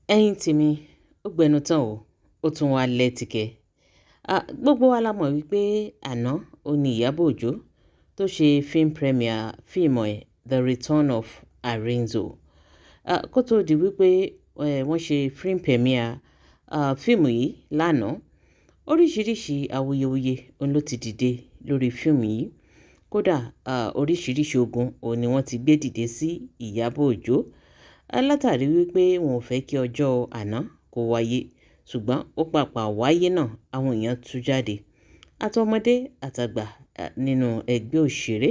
Ẹ̀yin tèmi, ó gbẹnu tán o, ó tún wá lẹ́tìkẹ́. Gbogbo wa la mọ̀ wípé àná òun ní Ìyábọ̀ Òjó tó ṣe film premiere fíìmù ẹ̀ The Return of Arinzo. Kó tó di wípé wọ́n ṣe film premiere fíìmù yìí lánàá, oríṣiríṣi awuyewuye òun ló ti dìde lórí fíìmù yìí. Kódà oríṣiríṣi ogun òun ni wọ́n ti gbé dìde sí Ìyábọ̀ Òjó, látàrí wípé wọn ò fẹ́ kí ọjọ́ àná kó wáyé. Ṣùgbọ́n ó pàpà wáyé náà, àwọn èèyàn tú jáde. Àtọmọdé àtàgbà nínú ẹgbẹ́ òṣèré,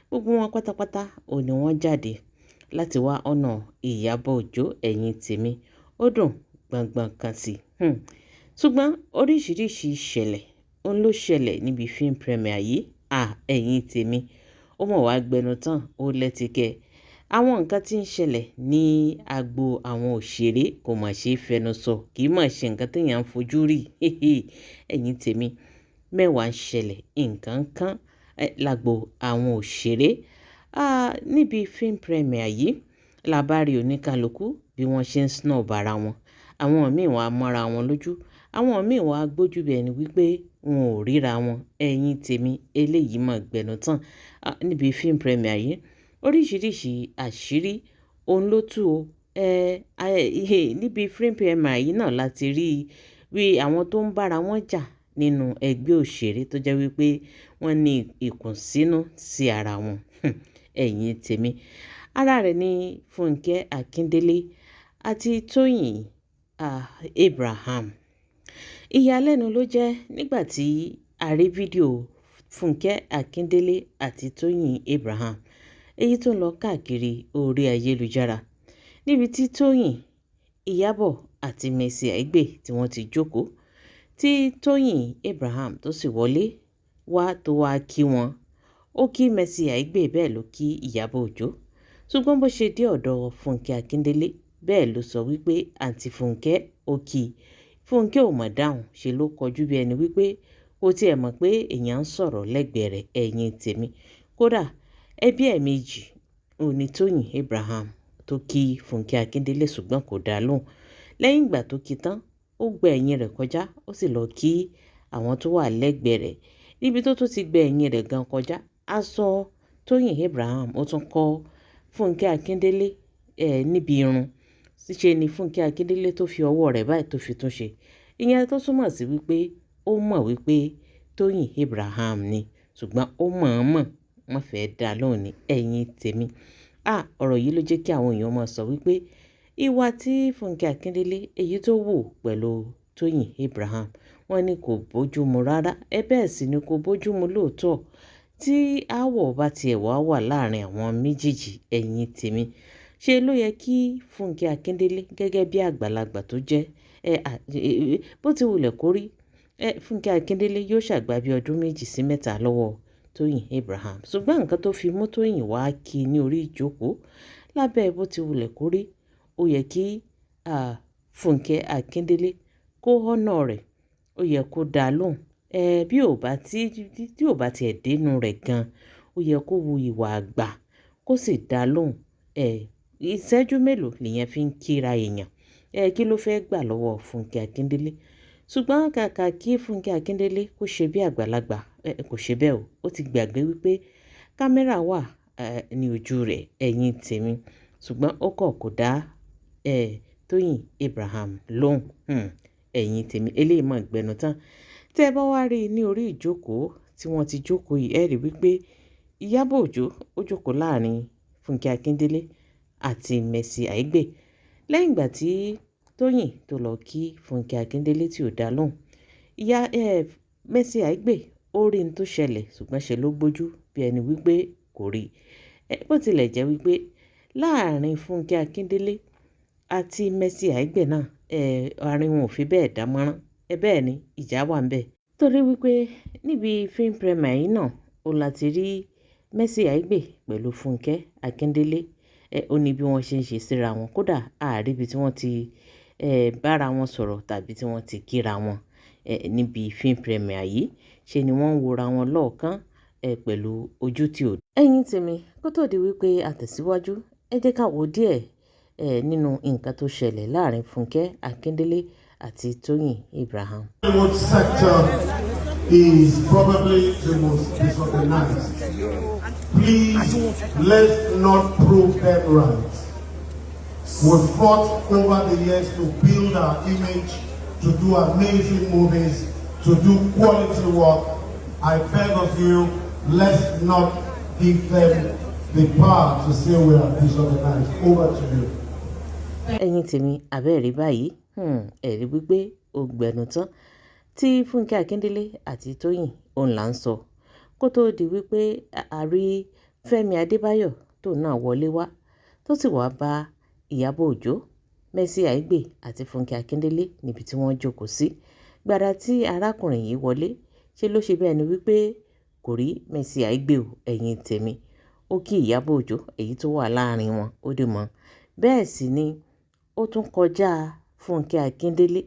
gbogbo wọn pátápátá òun ni wọ́n jáde láti wá ọ̀nà Ìyábọ̀ Òjó. Ẹ̀yin tèmi, ó dùn gbọ̀ngbọ̀n kan sí. Ṣùgbọ́n oríṣiríṣi ìṣẹ̀lẹ̀ òun ló ṣẹlẹ̀ níbi film premiere yìí. Ẹ̀yin tèmi, ó mọ̀ wá gbẹnu tán, ó lẹ́tìkẹ́. Àwọn nǹkan tí ń ṣẹlẹ̀ ní agbo àwọn òṣèré kò mà ṣe é fẹnu sọ, kì í mà ṣe nǹkan tí èèyàn ń fojú rí. Ẹ̀yin tèmi, mẹ́wàá ń ṣẹlẹ̀, nǹkan kan lágbo àwọn òṣèré. Níbi film premiere yìí, la bá rí oníkálukú bí wọ́n ṣe ń snub ara wọn. Àwọn míì wọ́n á mọ́ra wọn lójú, àwọn míì wọ́n á gbójú bí ẹni wípé wọn ò ríra wọn. Ẹ̀yin tèmi, eléyìí mọ̀ gbẹnu tán. Níbi film premiere yìí, oríṣiríṣi àṣírí òun ló tú o. Níbi film premiere yìí náà la ti rí bí àwọn tó ń bá ara wọn jà nínú ẹgbẹ́ òṣèré tó jẹ́ wípé wọ́n ní ìkùnsínú sí ara wọn. Ẹ̀yin tèmi, ara rẹ̀ ni Fúnkẹ́ Akíndélé àti Tóyìn Abraham. Ìyàlẹ́nu ló jẹ́ nígbà tí a rí fídíò Fúnkẹ́ Akíndélé àti Tóyìn Abraham, èyí tó ń lọ káàkiri orí ayélujára, níbi tí Tóyìn, Ìyábọ̀ àti Mercy Aigbe tí wọ́n ti jókòó, tí Tóyìn Abraham tó sì wọlé wá tó wá kí wọn. Ó kí Mercy Aigbe, bẹ́ẹ̀ ló kí Ìyábọ̀ Òjó. Ṣùgbọ́n bó ṣe dé ọ̀dọ̀ Fúnkẹ́ Akíndélé, bẹ́ẹ̀ ló sọ wípé àǹtí Fúnkẹ́, ó kí i. Fúnkẹ́ ò mọ̀ dáhùn, ṣe ló kọjú bí ẹni wípé kò tí ẹ mọ̀ pé èèyàn ń sọ̀rọ̀ lẹ́gbẹ̀ẹ́ rẹ̀. Ẹ̀yin tèmi, kódà ẹbí ẹ̀ méjì òun ní Tóyìn Abraham tó kí Fúnkẹ́ Akíndélé, ṣùgbọ́n kò dá lóhùn. Lẹ́yìn ìgbà tó kí tán, ó gba ẹ̀yìn rẹ̀ kọjá, ó sì lọ kí àwọn tó wà lẹ́gbẹ̀ẹ́ rẹ̀. Níbi tó tún ti gba ẹ̀yìn rẹ̀ gan kọjá, aṣọ Tóyìn Abraham ó tún kọ́ Fúnkẹ́ Akíndélé níbi irun. Ṣíṣe ni Fúnkẹ́ Akíndélé tó fi ọwọ́ rẹ̀ báyìí tó fi tún ṣe. Ìyẹn tó túmọ̀ sí wípé ó mọ̀ wípé Tóyìn Abraham ni, ṣùgbọ́n ó mọ̀ọ́mọ̀ wọ́n fẹ́ dá lóhùn ní. Ẹ̀yin tèmi, ọ̀rọ̀ yìí ló jẹ́ kí àwọn èèyàn máa sọ wípé ìwà tí Fúnkẹ́ Akíndélé èyí tó wù pẹ̀lú Tóyìn Abraham, wọ́n ní kò bójú mu rárá. Ẹ bẹ́ẹ̀ sì ni kò bójú mu lóòótọ́. Tí aáwọ̀ bá ti ẹ̀ wá wà láàrin àwọn méjèèjì, ẹ̀yin tèmi, ṣe ló yẹ kí Fúnkẹ́ Akíndélé gẹ́gẹ́ bí àgbàlagbà tó jẹ́, bó ti wulẹ̀ kó rí, Fúnkẹ́ Akíndélé yóò ṣàgbà bí ọdún 2 sí 3 lọ́wọ́ Tóyìn Abraham. Ṣùgbọ́n nǹkan tó fi mú Tóyìn wá kí ní orí ìjókòó, lábẹ́ bó ti wulẹ̀ kó rí, ó yẹ kí Fúnkẹ́ Akíndélé kó honour rẹ̀, ó yẹ kó dá lóhùn. Bí ò bá tí, tí ò bá ti ẹ̀ dénú rẹ̀ gan, ó yẹ kó wu ìwà àgbà kó sì dá lóhùn. Ìṣẹ́jú mélòó lèyàn fi ń kíra èèyàn? Kí ló fẹ́ gbà lọ́wọ́ Fúnkẹ́ Akíndélé? Ṣùgbọ́n kàkà kí Fúnkẹ́ Akíndélé kó ṣe bí àgbàlagbà, kò ṣe bẹ́ẹ̀ o. Ó ti gbàgbé wípé kámẹ́rà wà ní ojú rẹ̀. Ẹ̀yin tèmi, ṣùgbọ́n ó kọ̀, kò dá Tóyìn Abraham lóhùn. Ẹ̀yin tèmi, eléyìí mọ̀ gbẹnu tán. Tí ẹ bá wá rí i ní orí ìjókòó tí wọ́n ti jókòó yìí, ẹ rí wípé Ìyábọ̀ Òjó ó jókòó láàrin Fúnkẹ́ Akíndélé àti Mercy Aigbe. Lẹ́yìn ìgbà tí Tóyìn tó lọ kí Fúnkẹ́ Akíndélé tí ò dá lóhùn, ìyá Mercy Aigbe ó rí n tó ṣẹlẹ̀, ṣùgbọ́n ṣe ló gbójú bí ẹni wípé kò rí. Bó tilẹ̀ jẹ́ wípé láàrin Fúnkẹ́ Akíndélé àti Mercy Aigbe náà, àárín wọn ò fi bẹ́ẹ̀ dán mọ́rán. Bẹ́ẹ̀ ni ìjà wà níbẹ̀. Torí wípé níbi film premiere yìí náà, òun la ti rí Mercy Aigbe pẹ̀lú Fúnkẹ́ Akíndélé. Ó ní bí wọ́n ṣe ń ṣe síra wọn. Kódà a rí ibi tí wọ́n ti bá ara wọn sọ̀rọ̀ tàbí tí wọ́n ti kíra wọn níbi film premiere yìí. Ṣe ni wọ́n ń wora wọn lọ́ọ̀kan pẹ̀lú ojú tí ò. Ẹ̀yin tèmi, kó tó di wípé a tẹ̀síwájú, ẹ jẹ́ ká wo díẹ̀. Nínú nǹkan tó ṣẹlẹ̀ láàrin Fúnkẹ́ Akíndélé àti Tóyìn Abraham. Hollywood sector is probably the most disorganized. Please, let's not prove them right. We fought over the years to build our image, to do amazing movies, to do quality work. I beg of you, let's not give them the power to say we are disorganized. Over to you. Ẹ̀yin tèmi, àbẹ́ẹ̀rí báyìí, ẹ̀rí wípé ó gbẹnu tán tí Fúnkẹ́ Akíndélé àti Tóyìn òun là ń sọ kó tóó di wípé a rí Fẹ́mi Adébáyọ̀ tó náà wọlé wá, tó sì wáá bá Ìyábọ̀ Òjó, Mercy Aigbe àti Fúnkẹ́ Akíndélé níbi tí wọ́n jókòó sí. Gbàrà tí arákùnrin yìí wọlé, ṣe ló ṣe bẹ́ẹ̀ ni wípé kò rí Mercy Aigbe o. Ẹ̀yin tèmi, ó kí Ìyábọ̀ Òjó, èyí tó wà láàrin wọn, ó dì mọ́. Bẹ́ẹ̀ sì ni ó tún kọjá Fúnkẹ́ Akíndélé,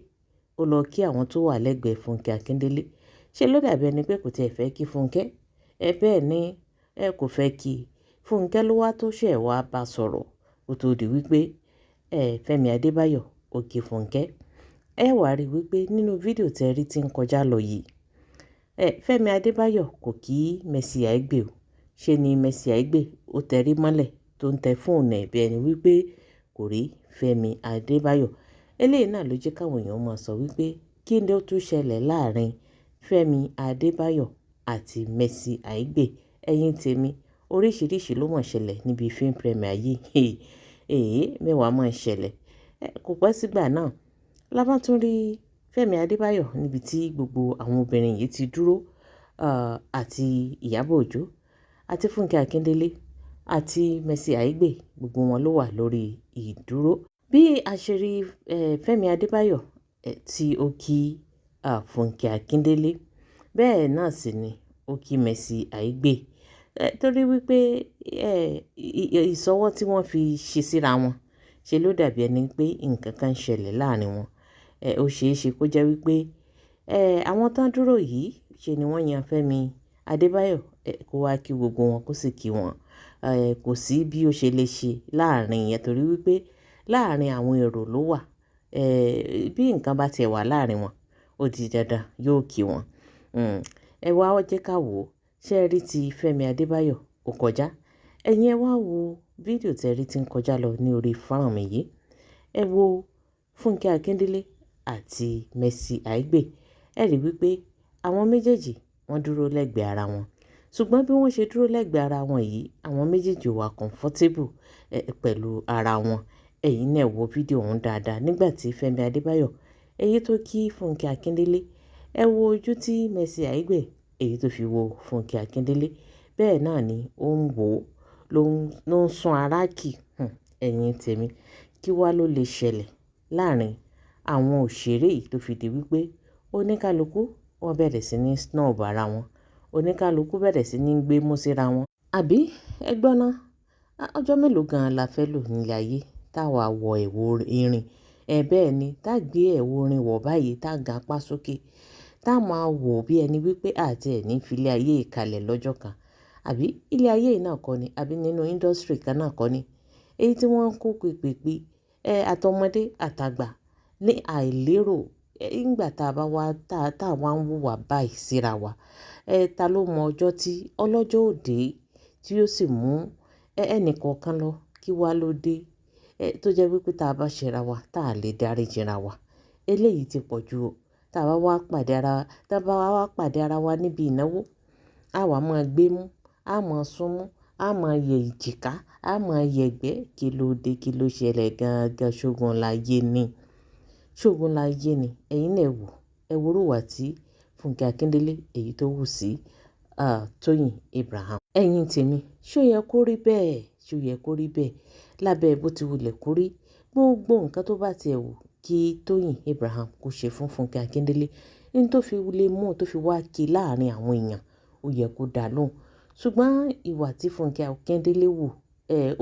ó lọ kí àwọn tó wà lẹ́gbẹ̀ẹ́ Fúnkẹ́ Akíndélé. Ṣe ló dàbí ẹni pé kò tiẹ̀ fẹ́ kí Fúnkẹ́ ẹ? Bẹ́ẹ̀ ni, ẹ kò fẹ́ kí Fúnkẹ́ ló wá tó ṣẹ̀ wá bá sọ̀rọ̀ kó tó di wípé ẹ Fẹ́mi Adébáyọ̀ ó kí Fúnkẹ́. Ẹ wàá rí wípé nínú fídíò tẹ́ rí tí ń kọjá lọ yìí, ẹ Fẹ́mi Adébáyọ̀ kò kí Mercy Aigbe o. Ṣe ni Mercy Aigbe ó tẹrí mọ́lẹ̀ tó ń tẹ fóònù ẹ̀ bí ẹni wípé kò rí Fẹ́mi Adébáyọ̀. Eléyìí náà ló jẹ́ káwọn èèyàn máa sọ wípé kí ni ó tún ṣẹlẹ̀ láàrin Fẹ́mi Adébáyọ̀ àti Mercy Aigbe? Ẹ̀yin tèmi, oríṣiríṣi ló mọ̀ ṣẹlẹ̀ níbi film premiere yìí. Èyí mẹ́wàá máa ń ṣẹlẹ̀. Kò pẹ́ sígbà náà la bá tún rí Fẹ́mi Adébáyọ̀ níbi tí gbogbo àwọn obìnrin yìí ti dúró, àti Ìyábọ̀ Òjó àti Fúnkẹ́ Akíndélé àti Mercy Aigbe, gbogbo wọn ló wà lórí ìdúró. Bí a ṣe rí Fẹ́mi Adébáyọ̀ tí ó kí Fúnkẹ́ Akíndélé, bẹ́ẹ̀ náà sì ni ó kí Mercy Aigbe, torí wípé ìsọwọ́ tí wọ́n fi ṣe síra wọn, ṣe ló dàbí ẹni pé nǹkan kan ń ṣẹlẹ̀ láàrin wọn. Ó ṣe é ṣe kó jẹ́ wípé àwọn tán dúró yìí, ṣe ni wọ́n yan Fẹ́mi Adébáyọ̀ kó wá kí gbogbo wọn, kó sì kí wọn. Kò sí bí ó ṣe lè ṣe láàrin yẹn, torí wípé láàrin àwọn èrò ló wà. Bí nǹkan bá tiẹ̀ wà láàrin wọn, ó di dandan yóò kí wọn. Ẹ wá jẹ́ ká wò ó. Ṣé ẹ rí ti Fẹ́mi Adébáyọ̀ ó kọjá? Ẹ̀yin, ẹ wá wo fídíò tẹ́ rí tí ń kọjá lọ ní orí fọ́nrán mi yìí. Ẹ wo Fúnkẹ́ Akíndélé àti Mercy Aigbe. Ẹ rí wípé àwọn méjèèjì wọ́n dúró lẹ́gbẹ̀ẹ́ ara wọn. Ṣùgbọ́n bí wọ́n ṣe dúró lẹ́gbẹ̀ẹ́ ara wọn yìí, àwọn méjèèjì ò wà comfortable pẹ̀lú ara wọn. Ẹ̀yin náà wo fídíò ọ̀hún dáadáa nígbà tí Fẹ́mi Adébáyọ̀ èyí tó kí Fúnkẹ́ Akíndélé. Ẹ wo ojú tí Mercy Aigbe èyí tó fi wo Fúnkẹ́ Akíndélé. Bẹ́ẹ̀ náà ni ó ń wò ó, ló ń sún ara kì. Ẹ̀yin tèmi, kí wá ló lè ṣẹlẹ̀ láàrin àwọn òṣèré yìí tó fi di wípé oníkálukú wọ́n bẹ̀rẹ̀ sí ní snub ara wọn, oníkálukú bẹ̀rẹ̀ sí ní gbé mú síra wọn? Àbí ẹ gbọ́ ná, ọjọ́ mélòó gan-an la fẹ́ lò nílé ayé tá wà wọ ẹ̀wù irin? Ẹ bẹ́ẹ̀ ni, tá gbé ẹ̀wù irin wọ̀ báyìí, tá ga apá sókè, tá máa wò bí ẹni wípé àti ẹ̀ ní fi ilé ayé yìí kalẹ̀ lọ́jọ́ kan. Àbí ilé ayé yìí náà kọ́ ni, àbí nínú industry kan náà kọ́ ni? Èyí tí wọ́n ń kó pèpèpè, àtọmọdé àtàgbà ní àìlérò. Nígbà tá a bá wá, tá wá ń wùwà báyìí síra wa, ta ló mọ ọjọ́ tí ọlọ́jọ́ ó dé tí yóò sì mú ẹnì kọ̀ọ̀kan lọ? Kí wá ló dé? Tó jẹ́ wípé tá a bá ṣe ra wa, tá a lè dáríji ra wa. Eléyìí ti pọ̀ ju o. Tá a bá wá pàdé ara, tá a bá wá pàdé ara wa níbi ìnáwó, a wà máa gbé mú, a máa sún mú, a máa yẹ ìjìká, a máa yẹ̀gbẹ́. Kí ló dé? Kí ló ṣẹlẹ̀ gangan? Ṣógun láyé ni. Ṣógun láyé ni. Ẹ̀yin náà wò, ẹ wo irú ìwà tí Fúnkẹ́ Akíndélé èyí tó wù sí Tóyìn Abraham. Ẹ̀yin tèmi, ṣé ó yẹ kó rí bẹ́ẹ̀? Ṣé ó yẹ kó rí bẹ́ẹ̀? Lábẹ́ bó ti wulẹ̀ kó rí, gbogbo nǹkan tó bá ti ẹ̀ wù kí Tóyìn Abraham kó ṣe fún Fúnkẹ́ Akíndélé, ní tó fi lè mú tó fi wá kí láàrin àwọn èèyàn, ó yẹ kó dá lóhùn. Ṣùgbọ́n ìwà tí Fúnkẹ́ Akíndélé wù,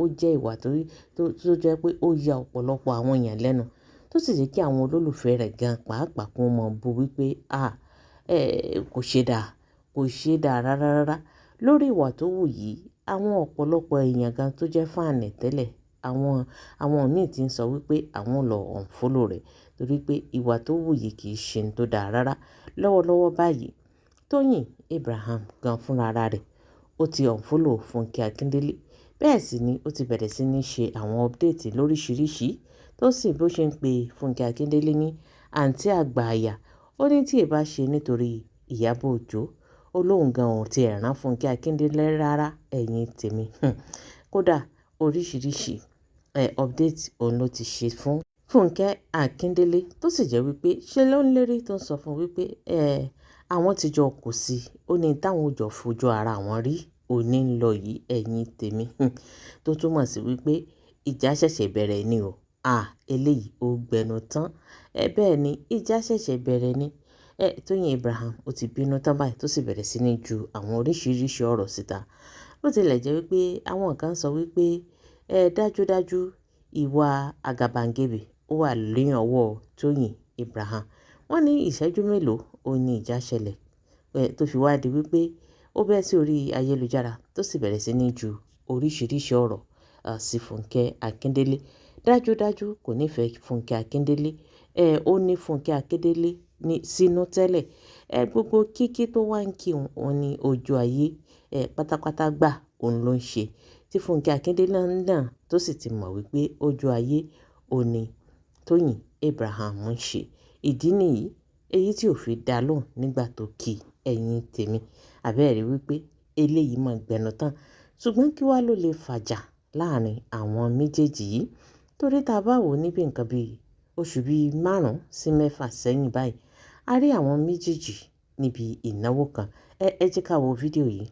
ó jẹ́ ìwà tó jẹ́ pé ó ya ọ̀pọ̀lọpọ̀ àwọn èèyàn lẹ́nu, tó sì jẹ́ kí àwọn olólùfẹ́ rẹ̀ gan pàápàá kó mọ̀ bú wípé, "à, kò ṣe dá, kò ṣe dá rárá rárá." Lórí ìwà tó wù yìí, àwọn ọ̀pọ̀lọpọ̀ èèyàn gan tó jẹ́ fan tẹ́lẹ̀, Àwọn míì ti ń sọ wípé àwọn lọ unfollow rẹ̀ torí pé ìwà tó wù yìí kì í ṣe ohun tó dáa rárá. Lọ́wọ́lọ́wọ́ báyìí, Tóyìn Abraham gan fúnra rẹ̀ ó ti unfollow Fúnkẹ́ Akíndélé. Bẹ́ẹ̀ sì ni ó ti bẹ̀rẹ̀ sí ní ṣe àwọn update lóríṣiríṣi tó sì bó ṣe ń pe Fúnkẹ́ Akíndélé ní àǹtí àgbà àyà. Ó ní tí ì bá ṣe nítorí Ìyábọ̀ Òjó, ó lóun gan ò ti ẹ̀ rán Fúnkẹ́ Akíndélé rárá, ẹ̀yin tèmi. Kódà oríṣiríṣi update òun ló ti ṣe fún Fúnkẹ́ Akíndélé, tó sì jẹ́ wípé ṣe ló ń lérí tó ń sọ fún wípé àwọn ti jọ kò sí, ó ní táwọn ò jọ fojú ara wọn rí òní ń lọ yìí, ẹ̀yin tèmi. Tó túmọ̀ sí wípé ìjà ṣẹ̀ṣẹ̀ bẹ̀rẹ̀ ni o. Eléyìí ó gbẹnu tán. Bẹ́ẹ̀ ni ìjà ṣẹ̀ṣẹ̀ bẹ̀rẹ̀ ni. Tóyìn Abraham ó ti bínú tán báyìí tó sì bẹ̀rẹ̀ sí ní ju àwọn oríṣiríṣi ọ̀rọ̀ síta. Bó tilẹ̀ jẹ́ wípé àwọn kan sọ wípé dájúdájú ìwà àgàbàgebè ó wà ní ọwọ́ Tóyìn Abraham. Wọ́n ní ìṣẹ́jú mélòó òun ní ìjà ṣẹlẹ̀ tó fi wá di wípé ó bẹ́ sí orí ayélujára tó sì bẹ̀rẹ̀ sí ní ju oríṣiríṣi ọ̀rọ̀ sí Fúnkẹ́ Akíndélé. Dájúdájú kò nífẹ̀ẹ́ Fúnkẹ́ Akíndélé. Ó ní Fúnkẹ́ Akíndélé ní sínú tẹ́lẹ̀. Gbogbo kíkí tó wá ń kí òun ní ojú ayé pátápátá gbà òun ló ń ṣe. Tí Fúnkẹ́ Akíndélé náà tó sì ti mọ̀ wípé ojú ayé òun ní Tóyìn Abraham ń ṣe. Ìdí nìyí èyí tí ò fi dá lóhùn nígbà tó kí, ẹ̀yin tèmi. Àbẹ́ẹ̀rí wípé eléyìí máa gbẹnu tán. Ṣùgbọ́n kí wá ló lè fàjà láàrin àwọn méjèèjì yìí? Torí tá a bá wò ó níbi nǹkan bí oṣù bí 5 sí 6 sẹ́yìn báyìí, a rí àwọn méjèèjì níbi ìnáwó kan. Ẹ jẹ́ ká wo fídíò yìí.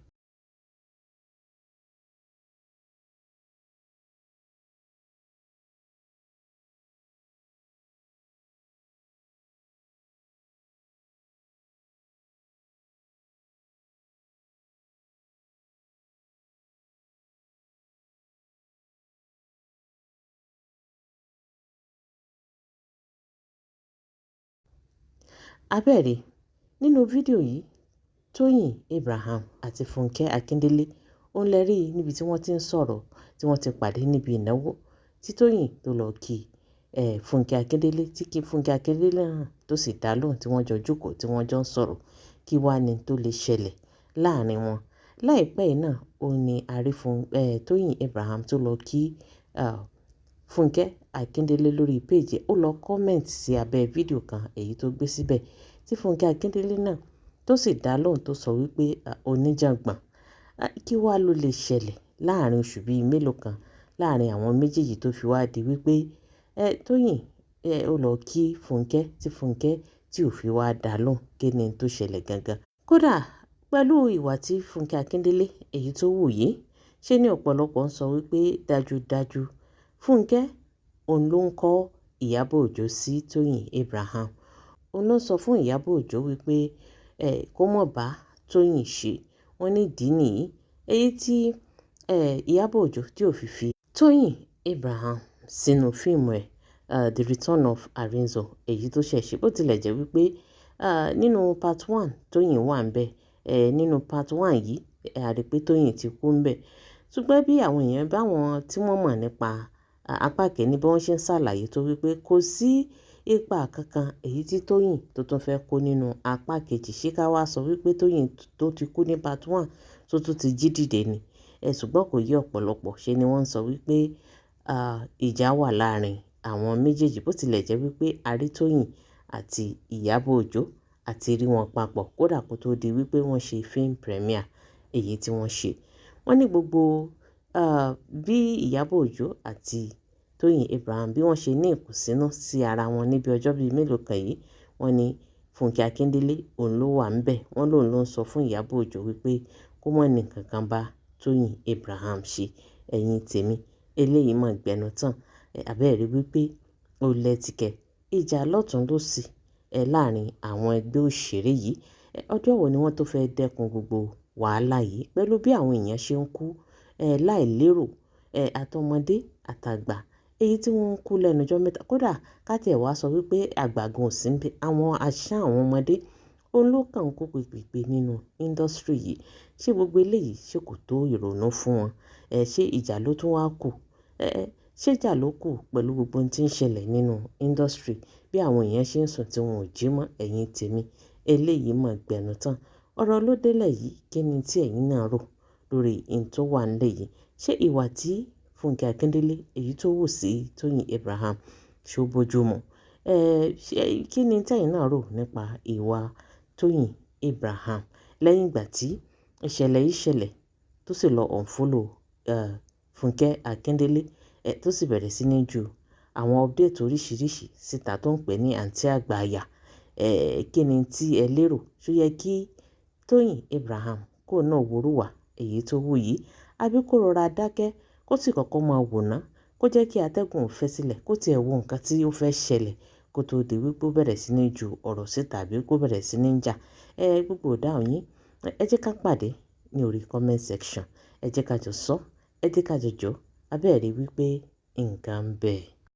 Àbẹ́ẹ̀rí nínú fídíò yìí, Tóyìn Abraham àti Fúnkẹ́ Akíndélé òun lè rí níbi tí wọ́n ti ń sọ̀rọ̀, tí wọ́n ti pàdé níbi ìnáwó tí Tóyìn tó lọ kí Fúnkẹ́ Akíndélé, tí kí Fúnkẹ́ Akíndélé náà tó sì dá lóhùn tí wọ́n jọ jókòó tí wọ́n jọ ń sọ̀rọ̀. Kí wá ni tó lè ṣẹlẹ̀ láàrin wọn? Láìpẹ́ yìí náà òun ni a rí fún Tóyìn Abraham tó lọ kí Fúnkẹ́ Akíndélé lórí péèjì. Ó lọ comment sí abẹ́ fídíò kan èyí tó gbé síbẹ̀ tí Fúnkẹ́ Akíndélé náà tó sì dá lóhùn tó sọ wípé oníjàngbọ̀n. Kí wá ló lè ṣẹlẹ̀ láàrin oṣù bíi mélòó kan láàrin àwọn méjèèjì tó fi wá di wípé Tóyìn ó lọ kí Fúnkẹ́ tí Fúnkẹ́ tí ò fi wá dá lóhùn? Kí ni tó ṣẹlẹ̀ gangan? Kódà pẹ̀lú ìwà tí Fúnkẹ́ Akíndélé èyí tó wù yìí, ṣé ní ọ̀pọ̀lọpọ̀ ń sọ wípé dájúdájú Fúnkẹ́ òun ló ń kọ́ Ìyábọ̀ Òjó sí Tóyìn Abraham. Òun ló sọ fún Ìyábọ̀ Òjó wípé kó mọ̀ bá Tóyìn ṣe. Wọ́n ní ìdí nìyí èyí tí Ìyábọ̀ Òjó tí ò fi fi Tóyìn Abraham sínú fíìmù ẹ̀ The Return of Arinzo èyí tó ṣẹ̀ ṣe. Bó tilẹ̀ jẹ́ wípé nínú part 1 Tóyìn wà ńbẹ̀. Nínú part 1 yìí a rí pé Tóyìn ti kú ńbẹ̀. Ṣùgbọ́n bí àwọn èèyàn báwọn tí wọ́n mọ̀ nípa apá kìíní bí wọ́n ṣe ń ṣàlàyé tó wípé kò sí ipa kankan èyí tí Tóyìn tó tún fẹ́ kó nínú apá kejì. Ṣé ká wá sọ wípé Tóyìn tó ti kú ní part 1 tó tún ti jí dìde ni? Ṣùgbọ́n kò yé ọ̀pọ̀lọpọ̀. Ṣé ni wọ́n ń sọ wípé ìjà wà láàrin àwọn méjèèjì. Bó tilẹ̀ jẹ́ wípé a rí Tóyìn àti Ìyábọ̀ Òjó àti rí wọn papọ̀ kódà kó tó di wípé wọ́n ṣe film premiere èyí tí wọ́n ṣe. Wọ́n ní gbogbo bí Ìyábọ̀ Òjó àti Tóyìn Abraham bí wọ́n ṣe ní ìkùnsínú sí ara wọn níbi ọjọ́ bíi mélòó kan yìí, wọ́n ní Fúnkẹ́ Akíndélé òun ló wà ńbẹ̀. Wọ́n lóun ló ń sọ fún Ìyábọ̀ Òjó wípé kó mọ̀ ní kankan bá Tóyìn Abraham ṣe. Ẹ̀yin tèmi, eléyìí mọ̀ gbẹnu tán. Àbẹ́ẹ̀rí wípé ó lẹ́tìkẹ́ ìjà lọ́tùn lósì láàrin àwọn ẹgbẹ́ òṣèré yìí. Ọjọ́ wo ni wọ́n tó fẹ́ dẹ́kun gbogbo wàhálà yìí pẹ̀lú bí àwọn èèyàn ṣe ń kú láìlérò, àtọmọdé àtàgbà èyí tí wọ́n ń kú lẹ́nu ọjọ́ mẹ́ta. Kódà ká tiẹ̀ wá sọ wípé àgbà gan ò sí níbẹ̀. Àwọn àṣà àwọn ọmọdé òun ló kàn ń kó pèpèpè nínú industry yìí. Ṣé gbogbo eléyìí ṣé kò tó ìrònú fún wọn? Ṣé ìjà ló tún wá kù? Ṣé ìjà ló kù pẹ̀lú gbogbo ohun tí ń ṣẹlẹ̀ nínú industry, bí àwọn èèyàn ṣe ń sùn tí wọn ò jí mọ́? Ẹ̀yin tèmi, eléyìí mọ̀ gbẹnu tán. Ọ̀rọ̀ ló délẹ̀ yìí. Kí ni tí ẹ̀yin náà rò lórí ohun tó wà nílẹ̀ yìí? Ṣé ìwà tí Fúnkẹ́ Akíndélé èyí tó wù sí Tóyìn Abraham, ṣé ó bójú mu? Ṣé kí ni tí ẹ̀yin náà rò nípa ìwà Tóyìn Abraham lẹ́yìn ìgbà tí ìṣẹ̀lẹ̀ yìí ṣẹlẹ̀, tó sì lọ unfollow Fúnkẹ́ Akíndélé, tó sì bẹ̀rẹ̀ sí ní ju àwọn update oríṣiríṣi síta, tó ń pè ní àǹtí àgbàyà? Kí ni tí ẹ lérò? Ṣó yẹ kí Tóyìn Abraham kó náà wu irú ìwà èyí tó wù yìí, àbí kó rọra dákẹ́, kó sì kọ́kọ́ máa wò ná, kó jẹ́ kí atẹ́gùn fẹ́ sílẹ̀, kó tiẹ̀ wo nǹkan tí ó fẹ́ ṣẹlẹ̀, kó tó di wípé ó bẹ̀rẹ̀ sí ní ju ọ̀rọ̀ síta àbí kó bẹ̀rẹ̀ sí ní jà? Gbogbo ìdáhùn yín, ẹ jẹ́ ká pàdé ní orí comment section. Ẹ jẹ́ ká jọ sọ, ẹ jẹ́ ká jọ jọ abẹ́ẹ̀rí wípé nǹkan ń bẹ.